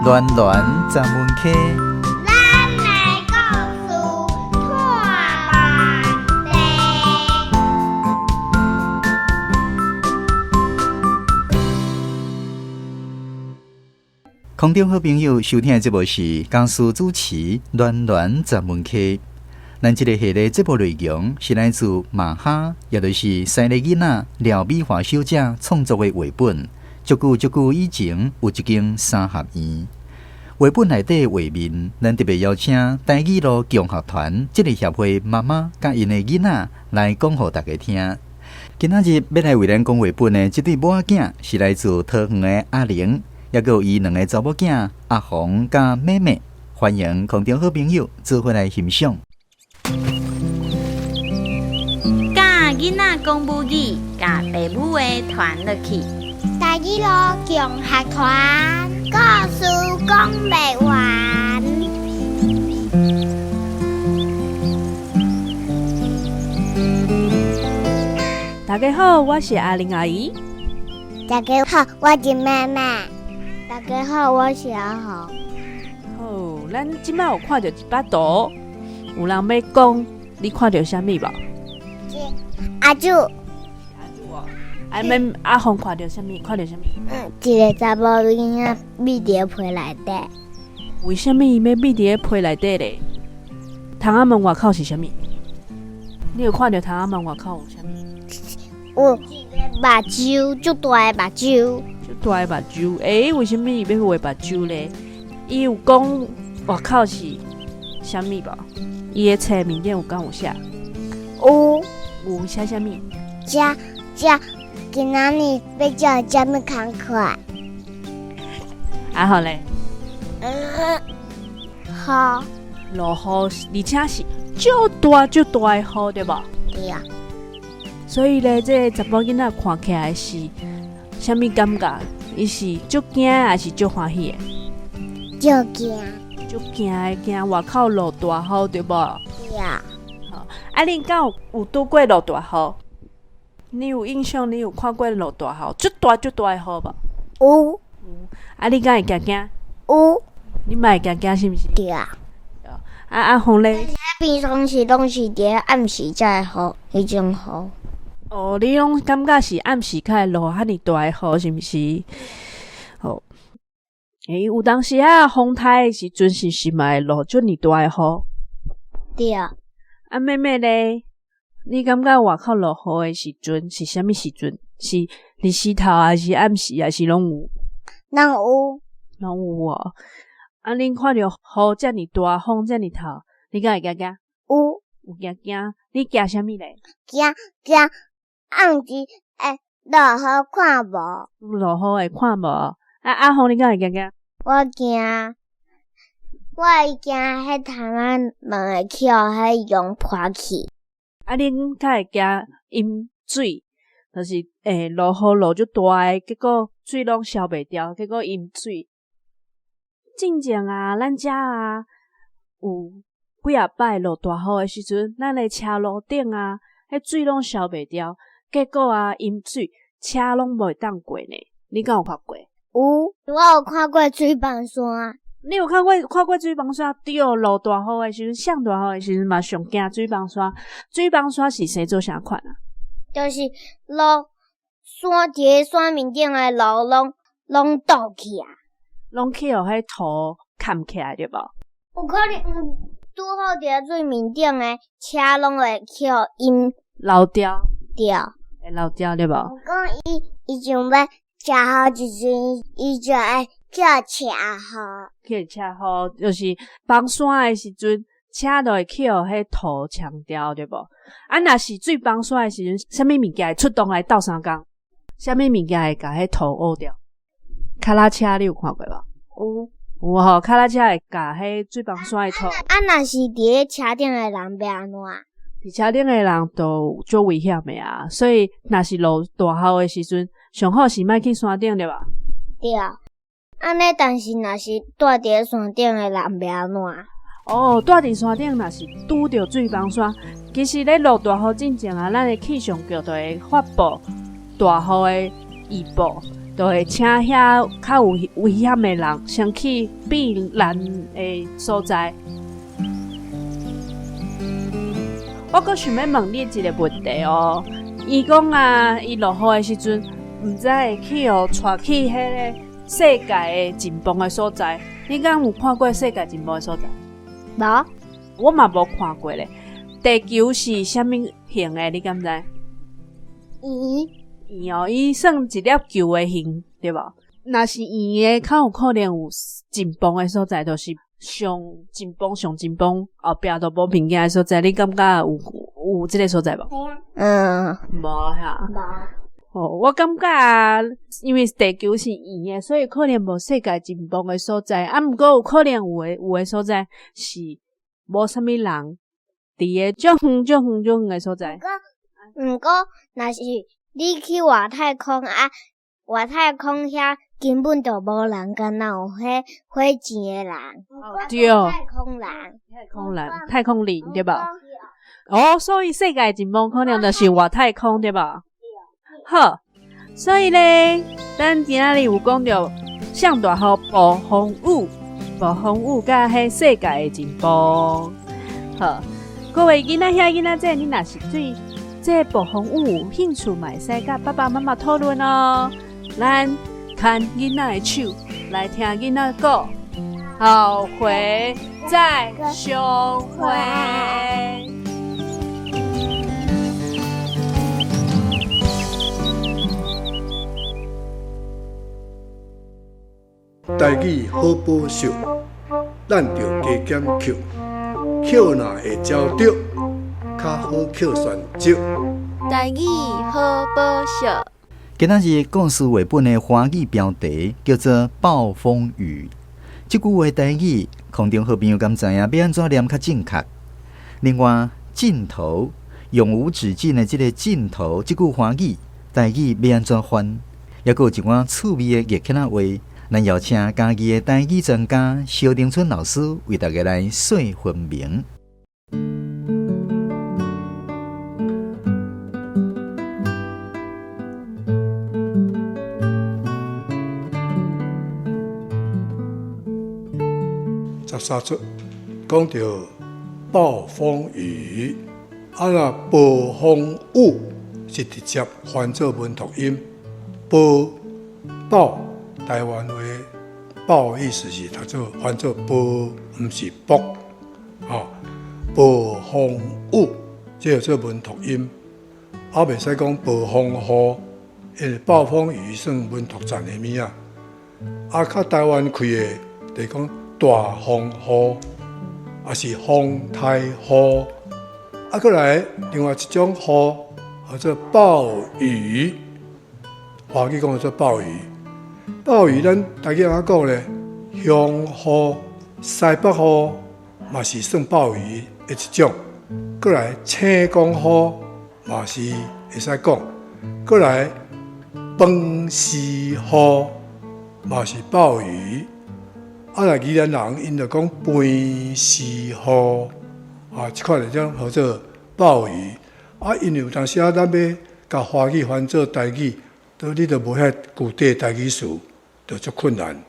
暖暖十分溪。咱的故事托万地。空中好朋友收聽的節目是江蘇主持暖暖十分溪。咱這個系列節目內容是來自馬哈，也就是西麗囡仔廖美華小姐創作的繪本。足久足久以前，有一間三合院。繪本內底畫面，咱特別邀請台語路共學團這个協會媽媽佮𪜶的囡仔來講予大家聽。今仔日欲來為咱講繪本的這對母仔囝是來自桃園的阿玲，猶閣有伊兩个查某囝阿紅佮妹妹。歡迎空中好朋友做伙來欣賞。教囡仔講母語，共爸母的傳落去。台語路共學團，故事講袂完。大家好，我是阿玲阿姨。大家好，我是妹妹。大家好，我是阿紅。好，咱這擺有看著一幅圖，有人欲講，你看著啥物無？阿祖。阿祖哦。啊，恁阿紅看著啥物？看著啥物？一个查某囡仔覕佇被內底。為啥物伊欲覕佇被內底咧？窗仔門外口是啥物？你有看著窗仔門外口有啥物？有一个目睭，足大的目睭。足大的目睭，欸，為啥物伊欲畫目睭咧？伊有講外口是啥物無？伊的冊面頂有敢有寫？有。有寫啥物？遮遮今仔日欲做啥物工課？阿紅咧？雨。落雨，而且是足大足大的雨，對無？對啊。所以咧，這個查某囡仔看起來是啥物感覺？伊是足驚抑是足歡喜的？足驚。足驚的，驚外口落大雨，對無？對啊。好，啊，恁敢有有拄過落大雨？你有印象？你有看過落大雨，足大足大的雨無？有。啊，你敢會驚驚？有。你嘛會驚驚是毋是？對啊。啊，阿紅咧？平常時攏是佇暗時才會雨，彼種雨。哦，你攏感覺是暗時較會落遐爾大的雨，是毋是？好。欸，有當時啊，風颱的時陣是毋是嘛會落遮爾大的雨？對啊。啊，妹妹咧，你感覺外口落雨的時陣是啥物時陣？是日時頭，還是暗時，還是攏有？攏有。攏有哦。啊，恁看著雨遮爾大，風遮爾透，你敢會驚驚？有。有驚驚？你驚啥物咧？驚驚暗時會落雨看無。落雨會看無？啊，阿紅，你敢會驚驚？我驚，我會驚彼窗仔門會去予彼陽破去。啊，恁較會驚淹水，就是欸落雨落足大的，結果水攏消袂掉，結果淹水。進前啊，咱遮啊有幾仔擺落大雨的時陣，咱的車路頂啊，彼水攏消袂掉，結果啊淹水，車攏袂當過呢。你敢有看過？有，我有看過水崩山。你有看過看過水崩山？對，落大雨的時陣，上大雨的時陣嘛，上驚水崩山。水崩山是生做啥款啊？就是路山佇咧山面頂的路攏攏倒去啊，攏去予彼土崁起來，對無？有可能拄好佇咧水面頂的車攏會去予淹漏掉。對。會漏掉對無？有講伊伊想欲車雨時陣，伊就會叫車雨。去車雨，就是崩山的時陣，車就會去予彼土沖掉，對無？啊，若是水崩山的時陣，啥物物件會出動來鬥相共？啥物物件會共彼土挖掉？跤踏車你有看過無？有。有吼，跤踏車會共彼水崩山的土。啊，若是佇咧車頂的人欲按怎？佇車頂的人就足危險的啊，所以若是落大雨的時陣，上好是莫去山頂，對無？對。按呢，但是若是蹛佇咧山頂的人欲按怎？哦，蹛佇山頂若是拄著水崩山，其實咧落大雨進前啊，咱的氣象局就會發布大雨的預報，就會請遐較有危險的人先去避難的所在。我閣想欲問你一个問題哦。伊講啊，伊落雨的時陣，毋知會去予帶去彼个世界的盡頭的所在。你敢有看過世界盡頭的所在？無。我嘛無看過咧。地球是啥物形的？你敢知？圓。圓哦，伊算一粒球的形，對無？若是圓的，較有可能有盡頭的所在，就是上盡頭、上盡頭後壁都無物件的所在。你感覺有這个所在無？嗯。無哈。無。哦，我感覺啊，因為地球是圓的，所以可能無世界盡頭的所在。啊，毋過有可能有的所在是無啥物人佇個足遠、足遠、足遠的所在。毋過，若是你去外太空啊，外太空遐根本就無人，敢若有彼火箭的人。對。太空人。太空人，太空人，對無？哦，所以世界盡頭可能就是外太空，對無？好，所以咧，咱今仔日有講著上大雨、暴風雨、暴風雨佮彼世界的進步。好，各位囡仔兄囡仔姊，你若是對這暴風雨有興趣，嘛會使佮爸爸媽媽討論哦。咱牽囡仔的手來聽囡仔講，後回再相會。台語好寶秀，咱著加減抾，抾若會招著，較好抾旋石。台語好寶秀。今仔日故事繪本的華語標題叫做《暴風雨》。這句話台語，空中好朋友敢知影欲按怎念較正確？另外，盡頭永無止境的這个盡頭，這句華語台語欲按怎翻？猶閣有一寡趣味的粵客話。咱邀請嘉義的台語專家蕭丁春老師為大家來細分明。13出講著暴風雨，啊若暴風雨是直接翻做文讀音，暴暴。台灣話暴意思是讀做翻做暴，毋是卜，吼，暴風雨，這叫做文讀音，啊，袂使講暴風雨，因為暴風雨算文讀站的物仔。啊，較台灣開的，就是講大風雨，抑是風台雨，啊，閣來另外一種雨叫做暴雨，華語講叫做暴雨。暴雨，咱台語按怎講咧？鄉雨、西北雨嘛是算暴雨的一種。閣來青光雨嘛是會使講。閣來崩絲雨嘛是暴雨。啊，若宜蘭人𪜶就講崩絲雨，啊，這款的種號做暴雨。啊，因為有當時啊，咱欲共華語翻做台語，都你都無遐具體台語詞，就足困難。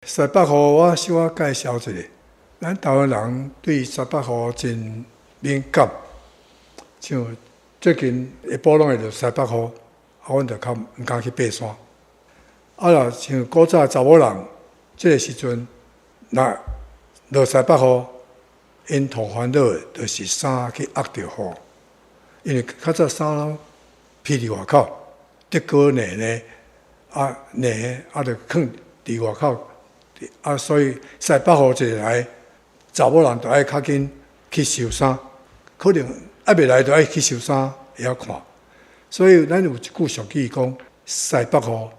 西北雨，我小可介紹一下。咱台灣人對西北雨真敏感，像最近下晡攏會落西北雨，啊，阮就較毋敢去爬山。啊，若像古早查某人，這個時陣若落西北雨，𪜶頭煩惱的就是衫去壓著雨，因為較早衫攏披佇外口，竹篙糞呢，啊糞啊，就囥佇外口，啊，所以西北雨一來，查某人就愛較緊去收衫，可能猶未來就愛去收衫，會曉看。所以咱有一句俗語講：西北雨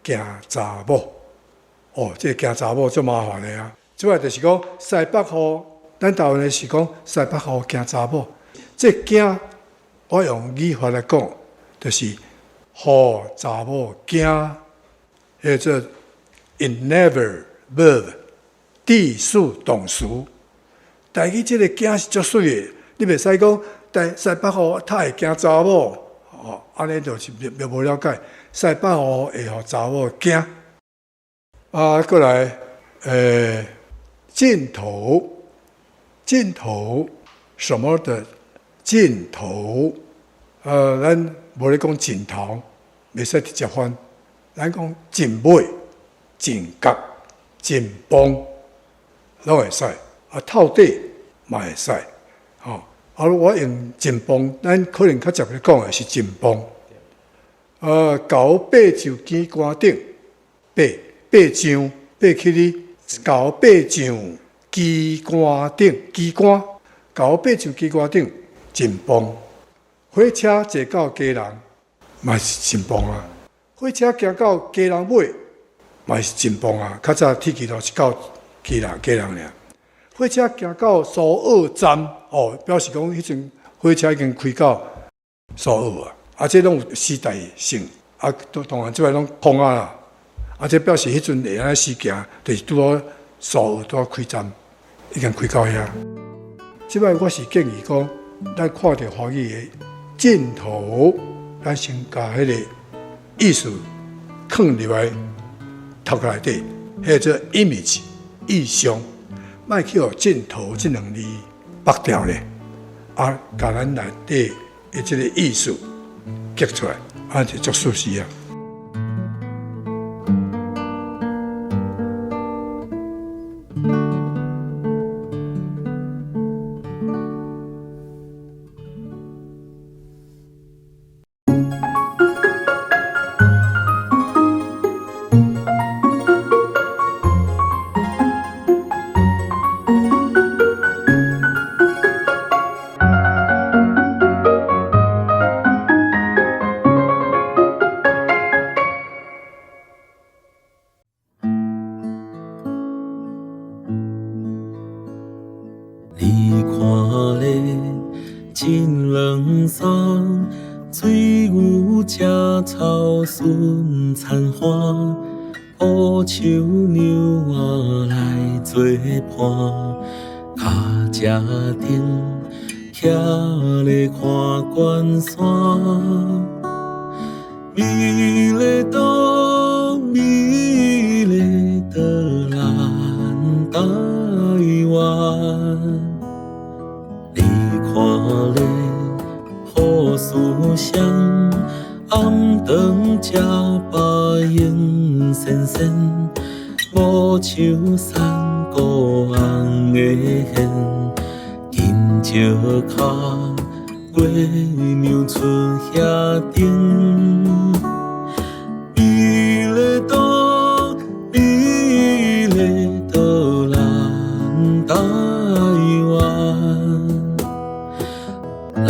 驚查某。哦，這個驚查某足麻煩的啊！主要就是講西北雨，咱台灣的是講西北雨驚查某。這驚，我用語法來講，就是予查某驚，彼做 enable verb 致使動詞。台語這个驚是足媠的，你袂使講台西北雨，他會驚查某，哦，按呢就是袂無了解。西北雨會予查某驚。啊，閣來，盡頭，盡頭，什麼的盡頭？咱無咧講盡頭，袂使直接翻。咱講盡尾、盡角、盡崩，攏會使。啊，透底嘛會使。吼，啊，我用盡崩，咱可能較捷咧講的是盡崩。猴爬上旗桿頂，爬爬上，爬起哩，猴爬上旗桿頂，旗桿，猴爬上旗桿頂，盡崩。火車坐到基隆，嘛是盡崩啊！火車行到基隆尾，嘛是盡崩啊！較早鐵枝路是到基隆，基隆爾。火車行到蘇澳站，哦，表示講彼陣火車已經開到蘇澳啊！啊，這攏有時代性，啊，當然這擺攏空啊啦。啊，這表示彼陣會按呢時行，就是拄好蘇澳拄好開站，已經開到遐。這擺我是建議講，咱看著華語的盡頭，咱先共彼個意思囥入來頭殼內底，彼個做 image 意象，莫去予盡頭這兩字縛掉咧，啊，共咱內底的這個意思激出來，啊，就足舒適啊。你看咧，真冷爽，水牛食草顺田花，乌树娘仔来做伴，跤车顶徛咧看关山，美丽岛，美丽的咱台湾。你看咧，好思想，暗顿食饱闲仙仙，无像山谷红的现，金石跤，月娘出遐顶。美丽岛，美丽的咱台湾。啦